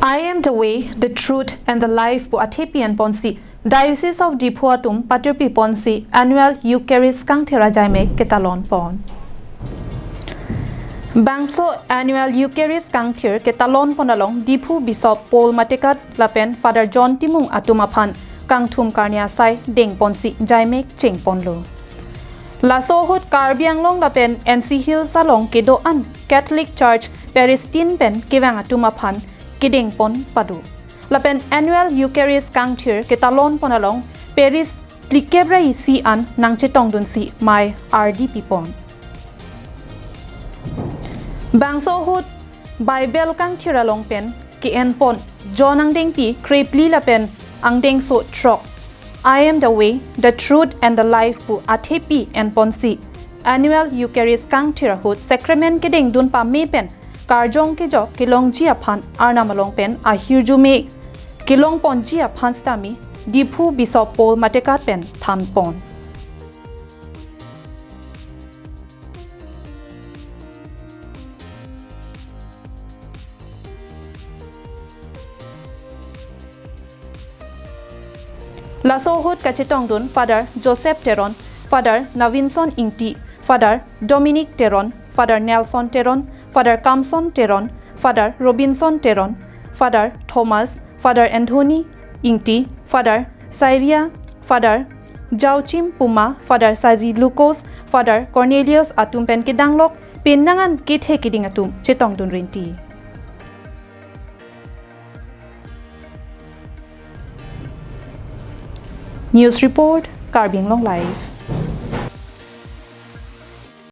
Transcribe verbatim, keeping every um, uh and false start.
I am the way, the truth and the life pu athepi enponsi Diocese of Diphu atum patirpi ponsi annual Eucharist kangthir ajaimek ketalon pon. Bangso annual Eucharist kangthir ketalon pon along Diphu Bishop Paul Matekat lapen Father John Timung atum aphan kangthum karne asai dengponsi jaimek chengponlo. Laso ahut Karbi Anglong lapen N C Hills along kedo-an Catholic Church Parish tin pen kevang atum aphan kedengpon pado. Lapen annual Eucharist kangthir ketalon pon along Parish phlikep ra isi an nangchetongdunsi mei ardi pipon. Bangso ahut Bible kangthir along pen ke-enpon John angdengpi krephli lapen angdengso throk, "I am the way, the truth and the life" pu athepi enponsi annual Eucharist kangthir ahut sacrament kedengdun pame pen karjong kejok kelongji aphan Arnam along pen ahirjume kelongponji aphan sitame Diphu Bishop Paul Matekat pen thanpon. Laso ahut kachetongdun Father Joseph Teron, Father Navinson Ingti, Father Dominic Teron, Father Nelson Teron, Father Kamson Teron, Father Robinson Teron, Father Thomas, Father Anthony Ingti, Father Sairia, Father Jauchim Puma, Father Saji Lucas, Father Cornelius atum pen kedanglok penang an kethe keding atum chetongdun rinti. News report, Karbi Anglong Live.